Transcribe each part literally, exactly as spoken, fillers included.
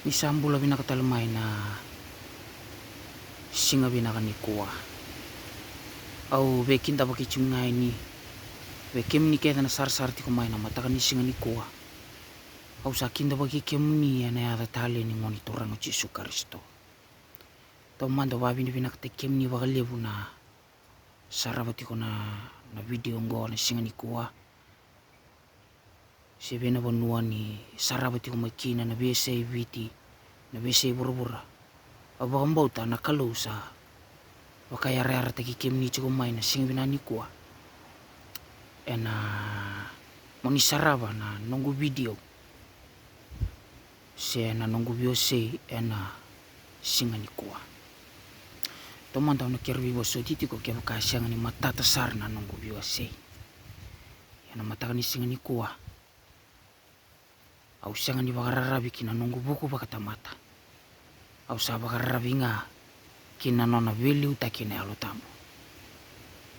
Ni sa bula vinaka tale mai na siga vinaka nikua. Au veikidavaki tiko ga yani vei kemuni kece na sarasara tiko mai na mataka ni siga nikua. Au sa kidavaki kemuni ena yaca talei ni Gone Turaga o Jisu Karisito. Taumada au vakavinavinakataki kemuni vakalevu na sarava tiko na, na vidio oqo na siga nikua. Se vei na vanua ni sarava tiko mai kina, na veiyasai Viti, na veiyasai vuravura. Au vakabauta na Kalou sa vakayarayarataki kemuni tiko mai na siga vinaka nikua ena moni sarava na noqu vidio se na noqu veiwasei ena siga nikua. Taumada au na kere veivosoti tiko kevaka e sega ni matata sara na noqu veiwasei. Ena mataka ni siga nikua au sega ni vakararavi ki na noqu vuku vakatamata. Au sa vakararavi ga ki na nona veiliutaki na Yalo Tabu.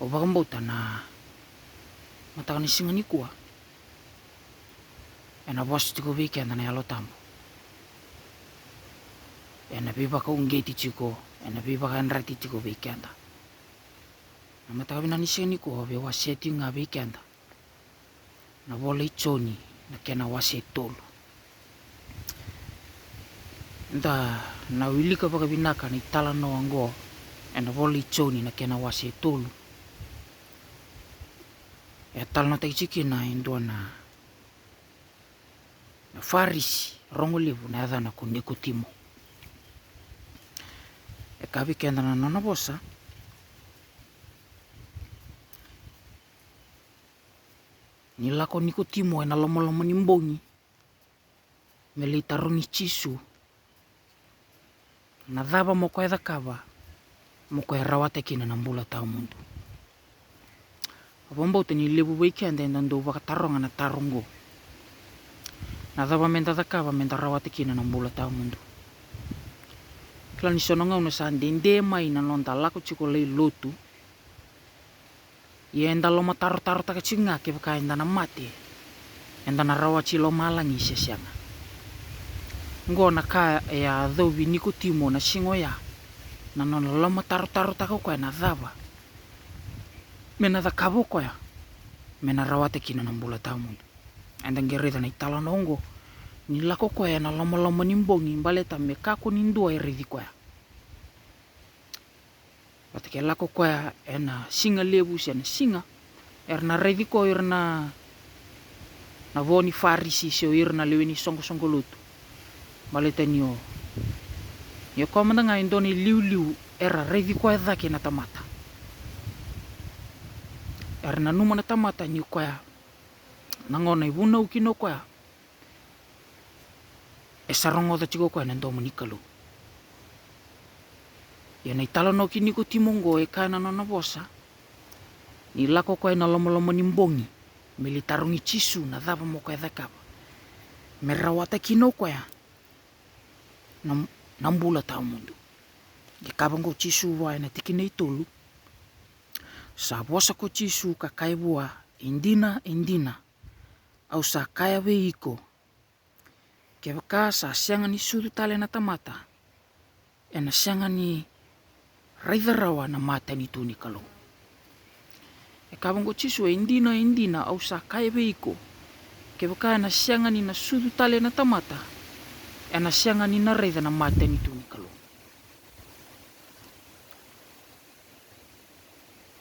Au vakabauta na mataka ni siga nikua ena vosa tiko vei keda na Yalo Tabu. Ena veivakauqeti tiko, ena veivakayadrati tiko vei keda. Na mataka vinaka ni siga nikua au via wasea tiko ga vei keda na vola i Joni na kena wase tolu. Da na wilika vakavinaka na italanoa oqo ena vola i Joni na kena wase tolu. E talanoataki tiko kina e dua na, na Farisi rogo levu na yacana ko Nikotimo. E kaya vei keda na nona vosa ni lako Nikotimo ena lomaloma ni bogi me lai tarogi Jisu na cava mo koya cakava mo koya rawata kina na bula tawamudu. Au vakabauta ni levu vei keda eda dau vakataroga na taro oqo. Na cava meda cakava meda rawata kina na bula tawamudu? Kila ni so na gauna sa dede mai na noda lako tiko lai lotu. Ia eda lomatarotarotaka tiko ga kevaka eda na mate, eda na rawati lomalagi se sega. Oqo na ka e a yacovi Nikotimo na siga oya, na nona lomatarotarotaka o koya na cava me na cakava o koya me na rawata kina na bula tawamudu. Eda qai raica na italanoa oqo ni lako o koya ena lomaloma ni bogi baleta me kakua ni dua e raici koya. Vata ke lako koya ena siga levu se na siga, era na raici koya o ira na, na vo ni Farisi se o ira na lewe ni soqosoqo lotu. Baleta ni o, ni o koya mada ga e dua na iliuliu era raici koya cake na tamata. Era nanuma na tamata ni o koya na gauna e vunau kina o koya e sa rogoca tiko o koya na domo ni Kalou. Ia na italanoa ki Nikotimo oqo e kaya na nona vosa ni lako o koya ena lomaloma ni bogi me lai tarogi Jisu na cava mo koya cakava me rawata kina o koya na, na bula tawamudu. E kaya vaqo o Jisu vua ena tikina e tolu. Sa vosa ko Jisu ka kaya vua, e dina, e dina, au sa kaya vei iko, kevaka sa sega ni sucu tale na tamata, ena sega ni raica rawa na matanitu ni Kalou. E kaya vaqo o Jisu, e dina, e dina, au sa kaya vei iko, kevaka ena sega ni na sucu tale na tamata, ena sega ni na raica na matanitu ni Kalou.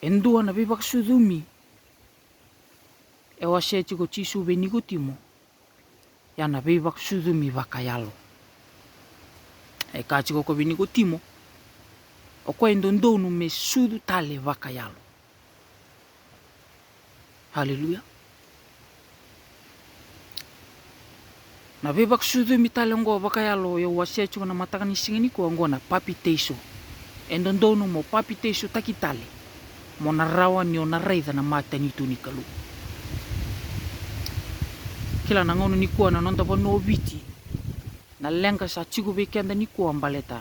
E dua na veivakasucumi e wasea tiko o Jisu vei Nikotimo, ia na veivakasucumi vakayalo. E kaya tiko o koya vei Nikotimo, o koya e dodonu me sucu tale vakayalo. Aleluya. Na veivakasucumi tale oqo vakayalo e wasea tiko na mataka ni siga nikua oqo na papitaiso. E dodonu mo papitaisotaki tale mo na rawa ni o na raica na matanitu ni Kalou. Kila na gauna nikua na noda vanua o Viti, na leqa sa tiko vei keda nikua baleta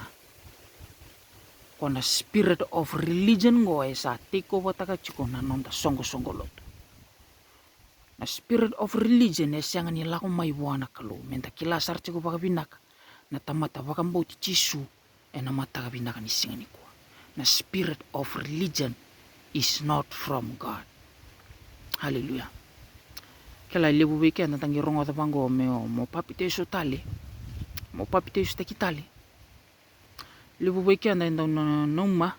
ko na spirit of religion oqo e sa take over taka tiko na noda soqosoqo lotu. Na spirit of religion e sega ni lako mai vua na Kalou. Meda kila sara tiko vakavinaka na tamata vakabauti Jisu ena mataka vinaka ni siga nikua. Na spirit of religion is not from God. Haleluya. Kila e levu vei keda da qai rogoca vaqo me o mo papitaiso tale, mo papitaisotaki tale. Levu vei keda e dau nanuma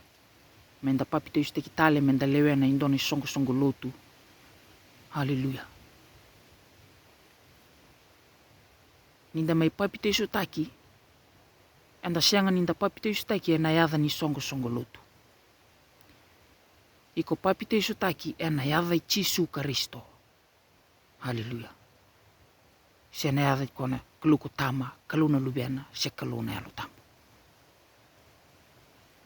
me da papitaisotaki tale, me da lewena e dua na isoqosoqo lotu. Haleluya. Ni da mai papitaisotaki, eda sega ni da papitaisotaki ena yaca ni soqosoqo lotu. Iko papitaisotaki ena yaca i Jisu Karisito. Haleluya. Se na yaca i koya na Kalou ko Tama, Kalou na Luvena, se Kalou na Yalo Tabu.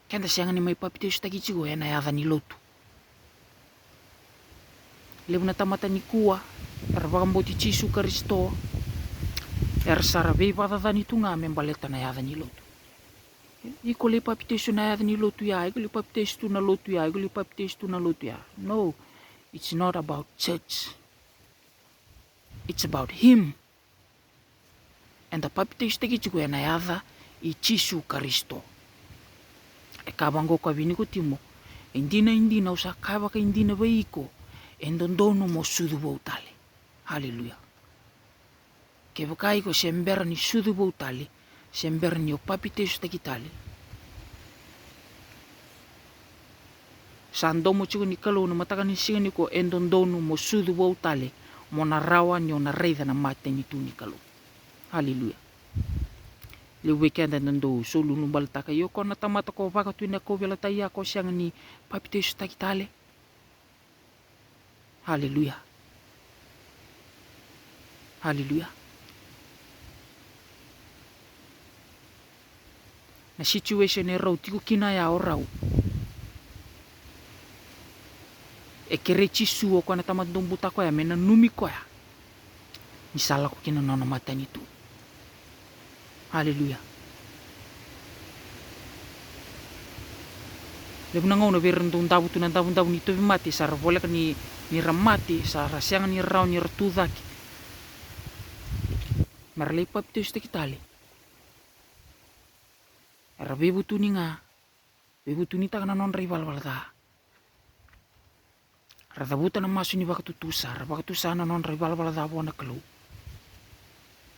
Keda sega ni mai papitaisotaki tiko ena yaca ni lotu. Levu na tamata nikua era vakabauti Jisu Karisito, era sa ra veivakacacani tu ga me baleta na yaca ni lotu. Iko lai papitaiso na yaca ni lotu ya, iko lai papitaiso tu na lotu ya, iko lai papitaiso tu na lotu ya. No, it's not about church. It's about him. Eda papitaisotaki tiko ena yaca i Jisu Karisito. E kaya vaqo o koya vei Nikotimo, e dina, e dina, au sa kaya vakaidina vei iko, e dodonu mo sucu vou tale. Haleluya. Kevaka iko se bera ni sucu vou tale, se bera ni o papitaisotaki tale, sa domo tiko ni Kalou na mataka ni siga nikua, e dodonu mo sucu vou tale, mo na rawa ni o na raica na matanitu ni Kalou. Haleluya. Levu vei keda eda dau soli ulubaletaka, io, ko na tamata ko vakatui na kauveilatai ya ko sega ni papitaisotaki tale. Haleluya. Haleluya. Na situation e rau tiko kina ya o rau, e kerei Jisu o koya na tamata dau butako ya me nanumi koya ni sa lako kina na nona matanitu. Haleluya. Levu na gauna vei ira dau davo tu na davodavo ni tauvimate, sa ra voleka ni, ni ra mate, sa ra sega ni rawa ni ra tu cake, me ra lai papitaisotaki tale. Era veivutuni ga, veivutunitaka na nodra ivalavala ca. Ra cavuta na masu ni vakatutusa, ra vakatusa na nodra ivalavala ca vua na Kalou.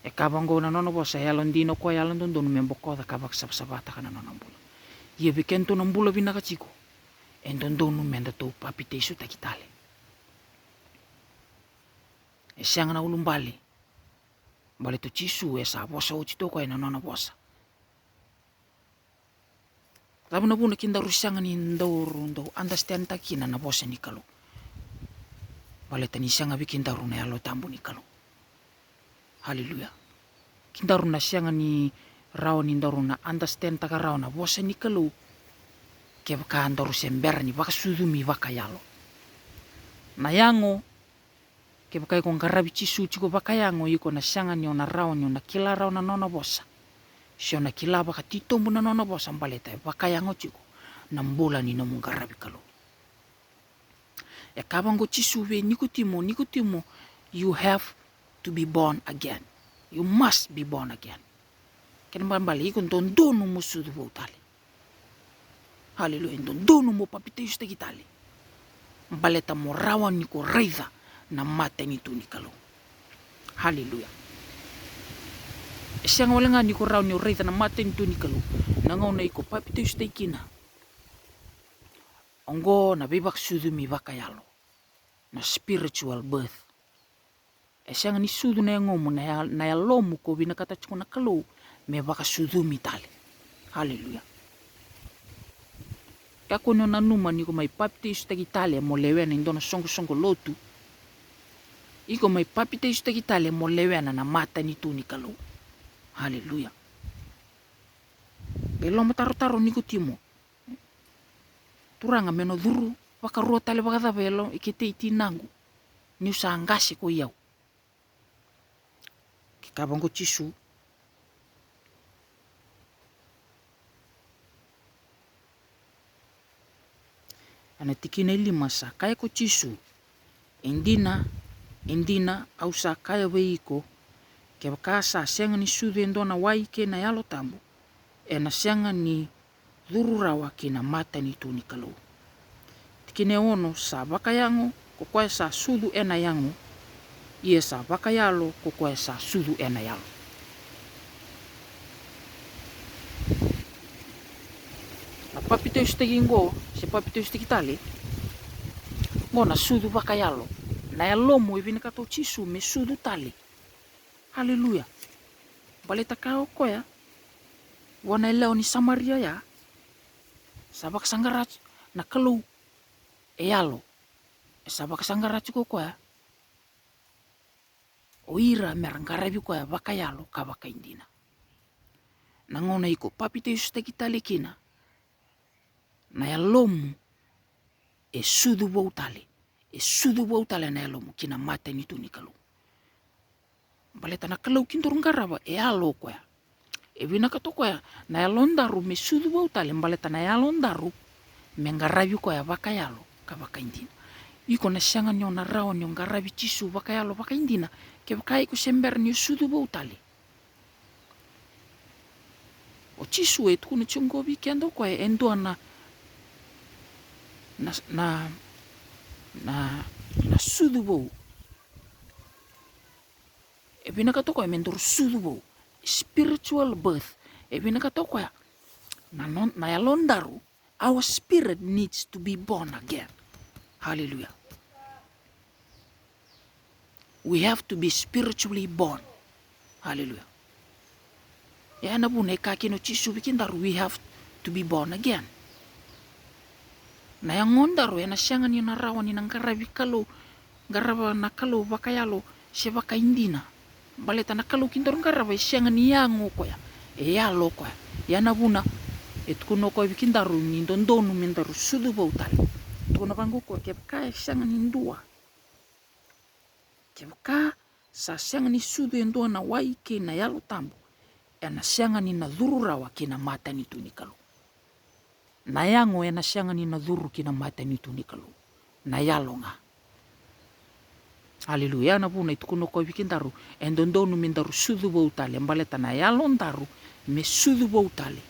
E kaya vaqo na nona vosa, e yalodina o koya, e yalododonu me bokoca ka vakasavasavataka na nona bula. Ia vei kedatou na bula vinaka tiko, e dodonu me datou papitaisotaki tale. E sega na ulubale. Baleta o Jisu e sa vosa oti tu o koya ena nona vosa. Cava na vuna kedaru sega ni daru dau understand-taka kina na vosa ni Kalou? Baleta ni sega vei kedaru na Yalo Tabu ni Kalou. Haleluya. Kedaru na sega ni rawa ni daru na understand-taka rawa na vosa ni Kalou kevaka daru se bera ni vakasucumi vakayalo. Na yago, kevaka iko qaravi Jisu tiko vakayago, iko na sega ni o na rawa ni o na kila rawa na nona vosa, se o na kila vakatitobu na nona vosa, baleta e vakayago tiko na bula ni nomu qaravi Kalou. E kaya vaqo o Jisu vei Nikotimo, Nikotimo, you have to be born again. You must be born again. Kena ibalebale, iko dodonu mo sucu vou tale. Haleluya. E dodonu mo papitaisotaki tale, baleta mo rawa ni ko raica na matanitu ni Kalou. Haleluya. E sega wale ga ni ko rawa ni o raica na matanitu ni Kalou na gauna iko papitaisotaki kina. Oqo na veivakasucumi vakayalo, na spiritual birth. E sega ni sucu na yagomu, na ya-, na yalomu ko vinakata tiko na Kalou me vakasucumi tale. Haleluya. Kakua ni o nanuma ni ko mai papitaisotaki tale mo lewena e dua na soqosoqo lotu. Iko mai papitaisotaki tale mo lewena na matanitu ni Kalou. Haleluya. E lomatarotaro o Nikotimo. Turaga, me na curu vakarua tale vakacava e lo-, e kete i tinaqu, niu sa qase ko i au? Ke kaya vaqo o Jisu. Ena tikina e lima sa kaya ko Jisu, e dina, e dina, au sa kaya vei iko, Kevaka sa sega ni sucu e dua na wai kei na Yalo Tabu, ena sega ni curu rawa ki na matanitu ni Kalou. Tikina e ono, sa vakayago ko koya sa sucu ena yago, ia sa vakayalo ko koya sa sucu ena yalo. Na papitaisotaki qo, se papitaisotaki tale, qo na sucu vakayalo. Na yalomu e vinakata o Jisu me sucu tale. Aleluya. Baleta ka o koya, vua na yalewa ni Samaria ya, sa vakasaqara na Kalou e yalo. E sa vakasaqara tiko o koya o ira mera qaravi koya vakayalo ka vakaidina. Na gauna iko papitaisotaki tale kina, na yalomu e sucu vou tale. E sucu vou tale na yalomu ki na matanitu ni Kalou. Baleta na Kalou kedaru qarava e yalo o koya. E vinakata o koya na yalodaru me sucu vou tale, baleta na yalodaru me qaravi koya vakayalo ka vakaidina. Iko na sega ni o na rawa ni o qaravi Jisu vakayalo vakaidina kevaka iko se bera ni o sucu vou tale. O Jisu e tukuna tiko qo vei keda o koya e dua na, na, na, na, na sucu vou. E vinakata o koya me daru sucu vou. Spiritual birth. E vinakata o koya na, no, na yalodaru, our spirit needs to be born again. Hallelujah. We have to be spiritually born. Hallelujah. Ya na vuna e kaya kina o Jisu vei kedaru, we have to be born again. Na yagodaru ena sega ni na rawa ni na qaravi Kalou, qarava na Kalou vakayalo se vakaidina. Baleta na Kalou kedaru qarava e sega ni yago o koya, e yalo o koya. Ya na vuna e tukuna o koya vei kedaru ni dodonu me daru sucu vou tale. Tukuna vaqo o koya, kevaka e sega ni dua, kevaka sa sega ni sucu e dua na wai kei na Yalo Tabu, ena sega ni na curu rawa ki na matanitu ni Kalou. Na yago ena sega ni na curu ki na matanitu ni Kalou. Na yalo ga. Aleluya. Na vuna e tukuna o koya vei kedaru, e dodonu me daru sucu vou tale, baleta na yalodaru me sucu vou tale.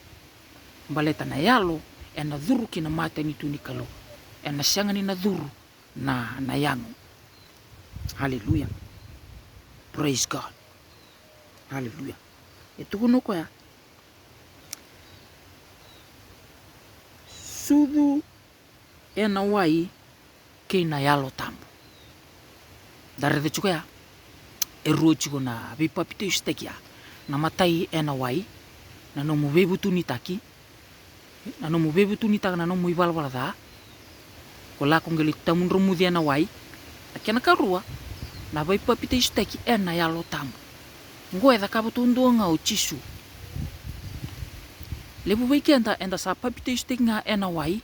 Baleta na yalo ena curu ki na matanitu ni Kalou. Ena sega ni na curu na, na yago. Hallelujah. Praise God. Hallelujah. E tukuna o koya, sucu ena wai kei na Yalo Tabu. Da raica tiko ya, e rua tiko na veipapitaisotaki ya. Na matai ena wai, na nomu veivutunitaki, na nomu veivutunitaka na nomu ivalavala ca, ko lako qai lai tamudromuci ena wai. Na kena karua, na veipapitaisotaki ena Yalo Tabu. Qo e cakava taudua ga o Jisu. Levu vei keda eda sa papitaisotaki ga ena wai,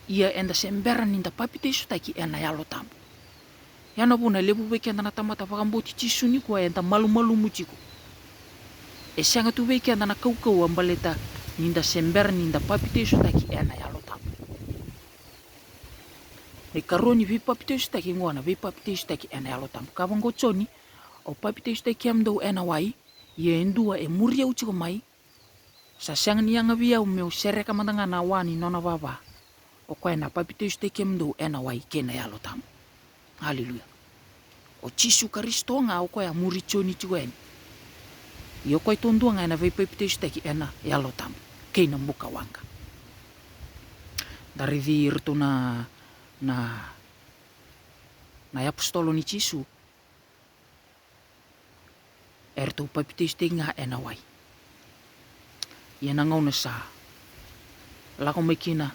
ia eda se bera ni da papitaisotaki ena Yalo Tabu. Ya na vuna e levu vei keda na tamata vakabauti Jisu nikua eda malumalumu tiko. E sega tu vei keda na kaukauwa baleta ni da se bera ni da papitaisotaki ena Yalo Tabu. Na ikarua ni veipapitaisotaki qo na veipapitaisotaki ena Yalo Tabu. Kaya vaqo o Joni, au papitaisotaki kemudou ena wai, ia e dua e muri au tiko mai, sa sega ni yaga vei au meu sereka mada ga na wa ni nona vava. O koya na papitaisotaki kemudou ena wai kei na Yalo Tabu. Aleluya. O Jisu Karisito ga o koya a muri Joni tiko yani. Ia o koya taudua ga ena veipapitaisotaki ena Yalo Tabu kei na buka waqa. Da raici iratou na, na, na iapositolo ni Jisu. Eratou papitaisotaki ga ena wai. Ia na gauna sa lako mai kina,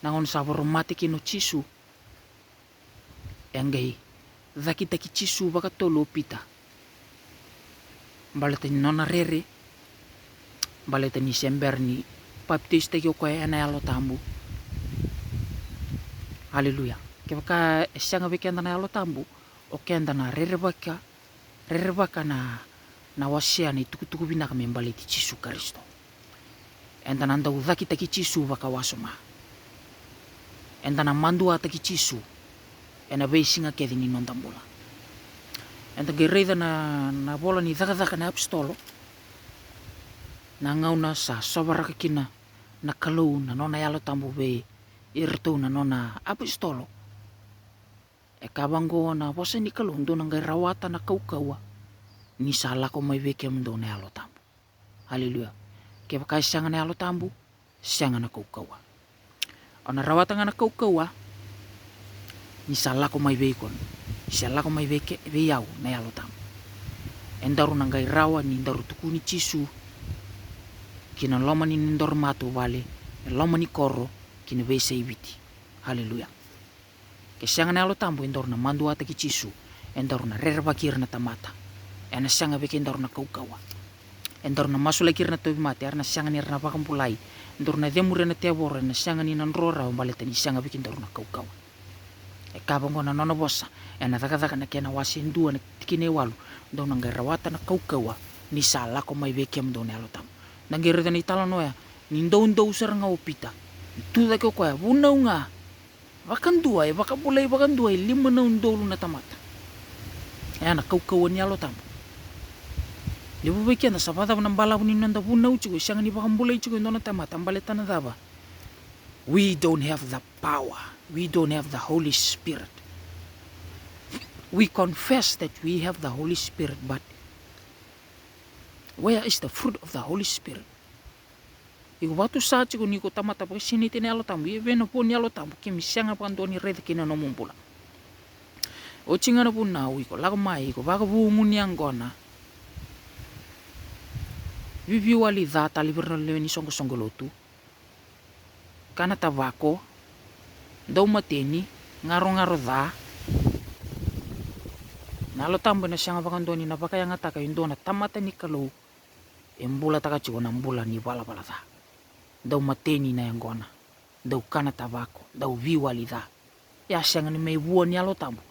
na gauna sa vakarau mate kina o Jisu, e qai cakitaki Jisu vakatolu o Pita. Baleta ni nona rere, baleta ni se bera ni papitaisotaki o koya ena Yalo Tabu. Aleluya. Kevaka e sega vei keda na Yalo Tabu, o keda na rerevaka, rerevaka na, na wasea na itukutuku vinaka me baleti Jisu Karisito. Eda na dau cakitaki Jisu vakawasoma. Eda na maduataki Jisu ena veisiga kece ni noda bula. Eda qai raica na, na vola ni Cakacaka na Apositolo, na gauna sa sovaraka kina na Kalou na nona Yalo Tabu vei iratou na nona apositolo. E kaya vaqo na vosa ni Kalou, dou na qai rawata na kaukauwa ni sa lako mai vei kemudou na Yalo Tabu. Aleluya. Kevaka e sega na Yalo Tabu, sega na kaukauwa. O na rawata ga na kaukauwa ni sa lako mai vei iko, ni sa lako mai vei ke, vei au na Yalo Tabu. Edaru na qai rawa ni daru tukuni Jisu ki na loma ni nodaru matavuvale, e loma ni koro, ki na veiyasai Viti. Aleluya. Ke sega na Yalo Tabu, edaru na maduataki Jisu, edaru na rerevaki ira na tamata. Ena sega vei kedaru na kaukauwa. Edaru na masulaki ira na tauvimate, era na sega ni ra na vakabulai. Edaru na cemuria na tevoro, ena sega ni na dro rawa, baleta ni sega vei kedaru na kaukauwa. E kaya vaqo na nona vosa ena Cakacaka na kena wase dua na tikina e walu, dou na qai rawata na kaukauwa ni sa lako mai vei kemudou na Yalo Tabu. Da qai raica na italanoa ya ni doudou sara ga o Pita. Ni tu cake o koya, vunau ga vakadua, e vakabulai vakadua e lima na udolu na tamata. E a na kaukauwa ni Yalo Tabu. Levu vei keda sa vakacava na balavu ni noda vunau tiko, e sega ni vakabulai tiko e dua na tamata, baleta na cava? We don't have the power. We don't have the Holy Spirit. We confess that we have the Holy Spirit, but where is the fruit of the Holy Spirit? Iko vakatusa tiko ni ko tamata vakasinaiti ena Yalo Tabu, ia vei na vua ni Yalo Tabu keimami sega vakadua ni raica kina na nomu bula. Oti ga na vunau, iko lako mai, iko vakavugu ni yaqona. Viviwali ca tale vei ira na lewe ni soqosoqo lotu. Kana tavako, dau mateni, garogaro ca. Na Yalo Tabu ena sega vakadua ni na vakayagataka e dua na tamata ni Kalou e bulataka tiko na bula ni valavala ca. Dau mateni na yaqona, dau kana tavako, dau viwali ca. Ia sega ni mai vua ni Yalo Tabu.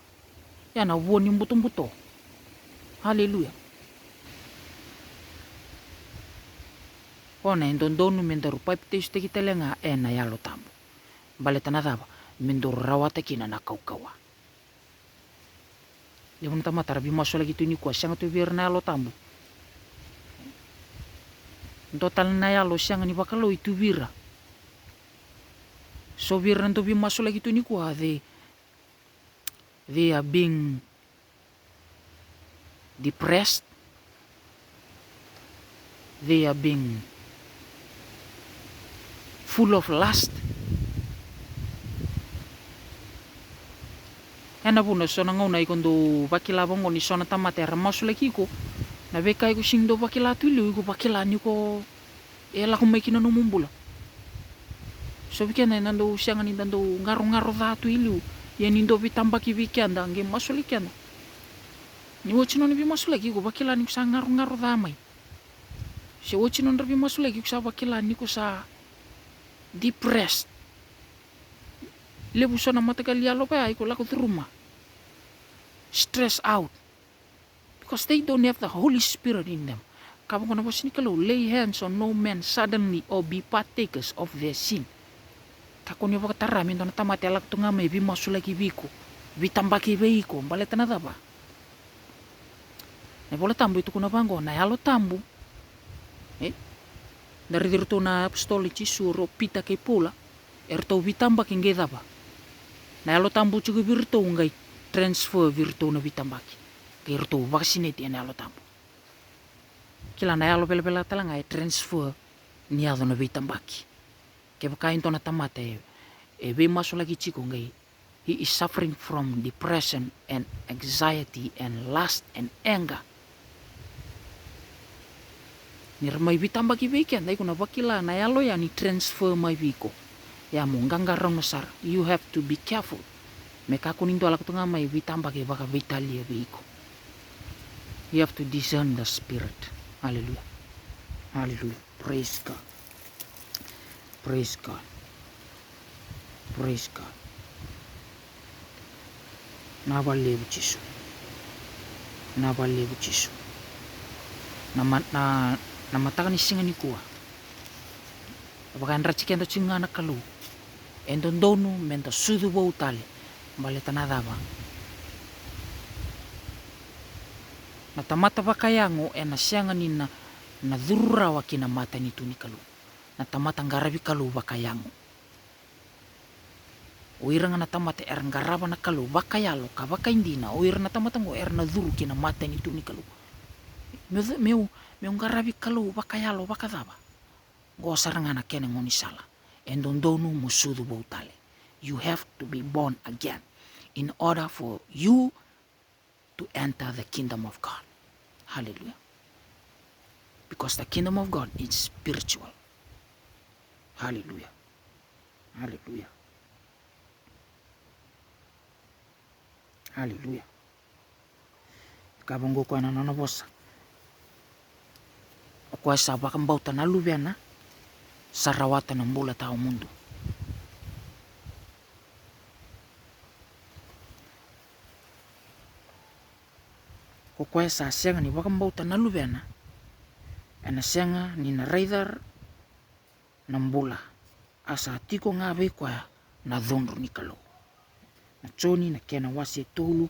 Ia na vua ni butobuto. Aleluya. O na e dodonu me daru papitaisotaki tale ga ena Yalo Tabu. Baleta na cava? Me daru rawata kina na kaukauwa. Levu na tamata ra veimasulaki tu nikua, sega tu vei ira na Yalo Tabu. Dua tale na yalo sega ni vakalou e tu vei ira. So vei ira na dau veimasulaki tu nikua, they, they are being depressed. They are being full of lust. Ena vuna so na gauna iko dau vakila vaqo ni so na tamata era masulaki iko, na veika iko sega ni dau vakila tu i liu, iko vakila ni ko e lako mai kina nomu bula. So vei keda eda dau sega ni da dau garogaro ca tu i liu. Ia ni dau veitabaki vei keda, qai masulaki keda. Ni oti nona veimasulaki, iko vakila ni ko sa garogaro ca mai. Se oti nodra veimasulaki, iko sa vakila ni ko sa depressed. Levu so na mataqali yalo vaya iko lako curuma. Stress out. Because they don't have the Holy Spirit in them. Ka vaqo na vosa ni Kalou, lay hands on no man suddenly or be partakers of their sin. Kakua ni vakatara me dua na tamata e lako tu ga mai veimasulaki vei iko, veitabaki vei iko, baleta na cava? Na iVola Tabu e tukuna vaqo, na Yalo Tabu. E? Da raici iratou na apositolo i Jisu, o Pita kei Paula, eratou veitabaki qai cava? Na Yalo Tabu tiko vei iratou qai transfer vei iratou na veitabaki. Qai iratou vakasinaiti ena Yalo Tabu. Kila na yalo velavela tale ga e transfer ni yaco na veitabaki. Kevaka e dua na tamata e, e veimasulaki tiko qai, he is suffering from depression and anxiety and lust and anger. Ni ra mai veitabaki vei keda, iko na vakila na yalo ya ni transfer mai vei iko. Ia mo qaqarauna sara. You have to be careful. Me kakua ni dua lako tu ga mai veitabaki vakaveitalia vei iko. You have to discern the spirit. Hallelujah. Hallelujah. Praise God. Praise God. Praise God. Na valevu Jisu. Na valevu Jisu. Na, ma, na, na mataka ni siga nikua. Vakayadrati keda tiko ga na Kalou. E dodonu me da sucu vou tale. Baleta na cava? Na tamata vakayago ena sega ni na, na curu rawa ki na matanitu ni Kalou. Na tamata qaravi Kalou vakayago. O ira ga na tamata era qarava na Kalou vakayalo ka vakaidina, o ira na tamata oqo era na curu ki na matanitu ni Kalou. Meu, meu, meu qaravi Kalou vakayalo vakacava? Oqo sara ga na kena gaunisala. E dodonu mo sucu vou tale. You have to be born again in order for you to enter the kingdom of God. Hallelujah. Because the kingdom of God is spiritual. Hallelujah. Hallelujah. Hallelujah. Ka vaqo koya na nona vosa. O koya sa vakabauta na Luvena sa rawata na bula tawamudu. Ko koya sa sega ni vakabauta na Luvena ena sega ni na raica na bula, a sa tiko ga vei koya na cudru ni Kalou. Na Joni na kena wase e tolu,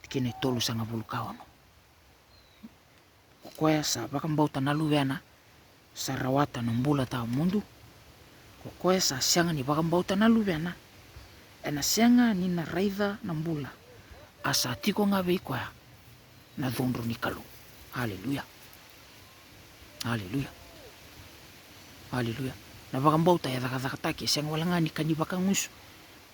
tikina e tolusagavulu ka ono. Ko koya sa vakabauta na Luvena sa rawata na bula tawamudu. Ko koya sa sega ni vakabauta na Luvena ena sega ni na raica na bula, a sa tiko ga vei koya na cudru ni Kalou. Aleluya. Aleluya. Aleluya. Na vakabauta e cakacakataki, e sega wale ga ni ka ni vakagusu.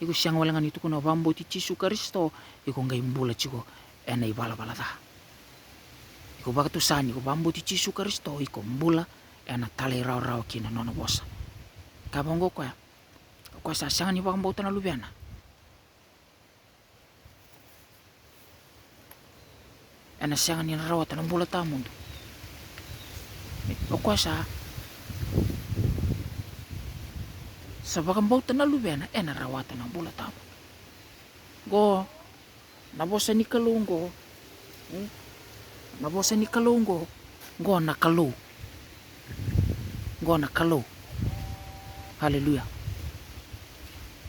Iko sega wale ga ni tukuna o vakabauti Jisu Karisito, iko qai bula tiko ena ivalavala ca. Iko vakatusa ni ko vakabauti Jisu Karisito, iko bula ena talairawarawa ki na nona vosa. Ka vaqo koya, o koya sa sega ni vakabauta na Luvena ena sega ni na rawata na bula tawamudu. O koya sa, sa vakabauta na Luvena ena rawata na bula tawamudu. Qo na vosa ni Kalou qo. E? Na vosa ni Kalou qo. Qo na Kalou. Qo na Kalou. Aleluya.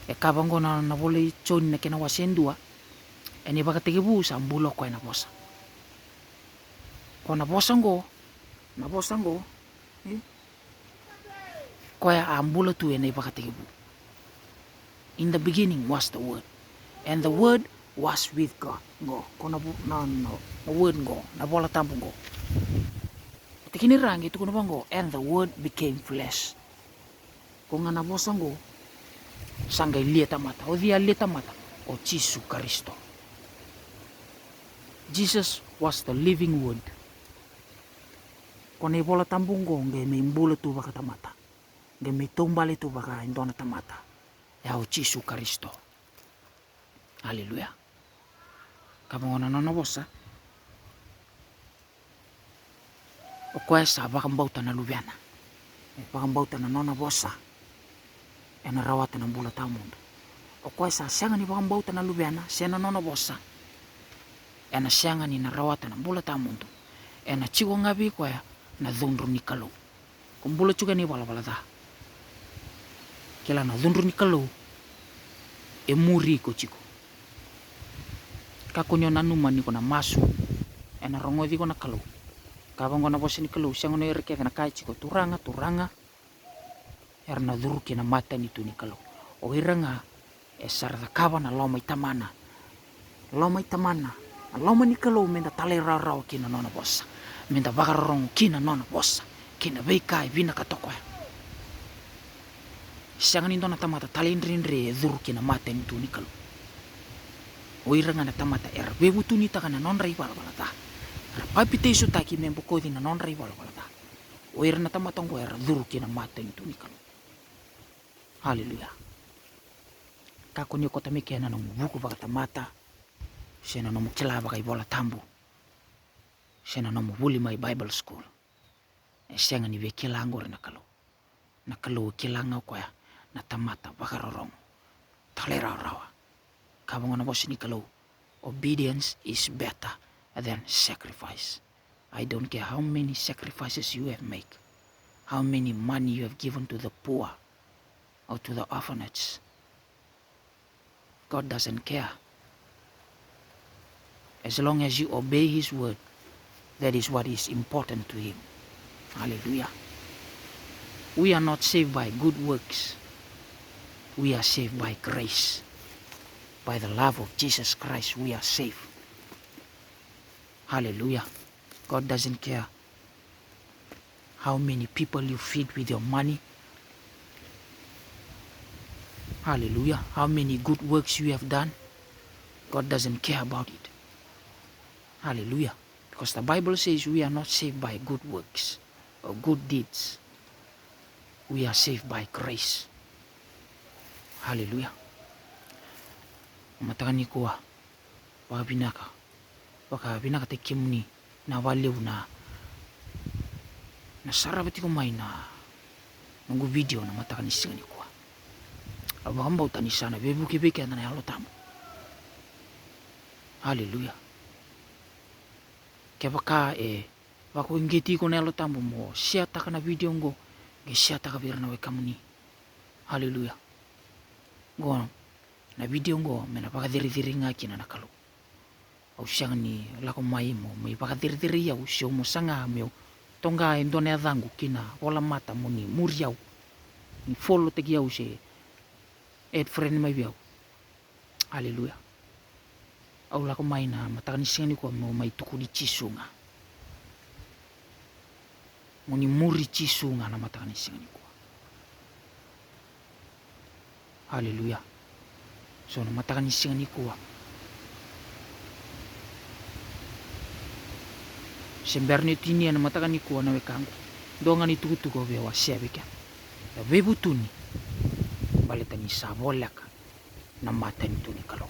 E kaya vaqo na, na vola i Joni na kena wase e dua. Ena ivakatekivu sa bula o koya na vosa. Ko na vosa qo, na vosa qo, e? Koya a bula tu ena ivakatekivu. In the beginning was the Word, and the Word was with God. Qo, ko na vo-, na, na, na Word qo, na Vola Tabu qo. Tikina ra qai tukuna vaqo, and the Word became flesh. Ko ga na vosa qo sa qai lia tamata. O cei a lia tamata? O Jisu Karisito. Jesus was the living Word. Ko na iVola Tabu qo qai mai bula tu vakatamata, qai mai taubale tu vaka e dua na tamata. Ya o Jisu Karisito. Aleluya. Ka vaqo na nona vosa. O koya sa vakabauta na Luvena, e vakabauta na nona vosa, ena rawata na bula tawamudu. O koya sa sega ni vakabauta na Luvena se na nona vosa, ena sega ni na rawata na bula tawamudu. Ena tiko ga vei koya na cudru ni Kalou. Ko bula tiko ena ivalavala ca. Kila na cudru ni Kalou e muri iko tiko. Kakua ni o nanuma ni ko na masu ena rogoci iko na Kalou. Ka vaqo na vosa ni Kalou, sega ni o ira kece na kaya tiko, Turaga, Turaga, era na curu ki na matanitu ni Kalou. O ira ga e sa ra cakava na loma i Tamana. Loma i Tamana. Na loma ni Kalou meda talairawarawa ki na nona vosa. Meda vakarorogo ki na nona vosa, ki na veika e vinakata o koya. Sega ni dua na tamata talaidredre e curu ki na matanitu ni Kalou. O ira ga na tamata era veivutunitaka na nodra ivalavala ca, era papitaisotaki me bokoci na nodra ivalavala ca. O ira na tamata oqo era curu ki na matanitu ni Kalou. Aleluya. Kakua ni o koto mai ke na nomu vuku vakatamata, se na nomu kila vakaivola tabu, se na nomu vuli mai Bible school. E sega ni via kila oqori na Kalou. Na Kalou e kila ga o koya na tamata vakarorogo, talairawarawa. Ka vaqo na vosa ni Kalou, obedience is better than sacrifice. I don't care how many sacrifices you have make, how many money you have given to the poor or to the orphanage. God doesn't care. As long as you obey his word, That is what is important to him. Hallelujah. We are not saved by good works. We are saved by grace. By the love of Jesus Christ, we are saved. Hallelujah. God doesn't care how many people you feed with your money. Hallelujah. How many good works you have done. God doesn't care about it. Hallelujah. Because the Bible says we are not saved by good works or good deeds. We are saved by grace. Hallelujah. Mataka nikua, vakavinaka, vakavinakataki kemuni na vakalevu na, na sarava tiko mai na noqu video na mataka ni siga nikua. Au vakabauta ni sa na veivuke vei keda na Yalo Tabu. Hallelujah. Kevaka e vakauqeti iko na Yalo Tabu mo share-taka na video oqo, qai share-taka vei ira na wekamuni. Hallelujah. Qo na video oqo me na vakacerecerei ga kina na Kalou. Au sega ni lako mai mo mai vakacerecerei au, se au mo saga meu toqa e dua na yacaqu ki na volamata mo ni muri au, ni follow-taki au se add friend mai vei au. Hallelujah. Au lako mai na mataka ni siga nikua meu mai tukuni Jisu ga. Mo ni muri Jisu ga na mataka ni siga nikua. Hallelujah. So na mataka ni siga nikua, se bera ni tinia na mataka nikua na wekaqu, dua ga ni tukutuku au via wasea vei keda. Na veivutuni, baleta ni sa voleka na matanitu ni Kalou.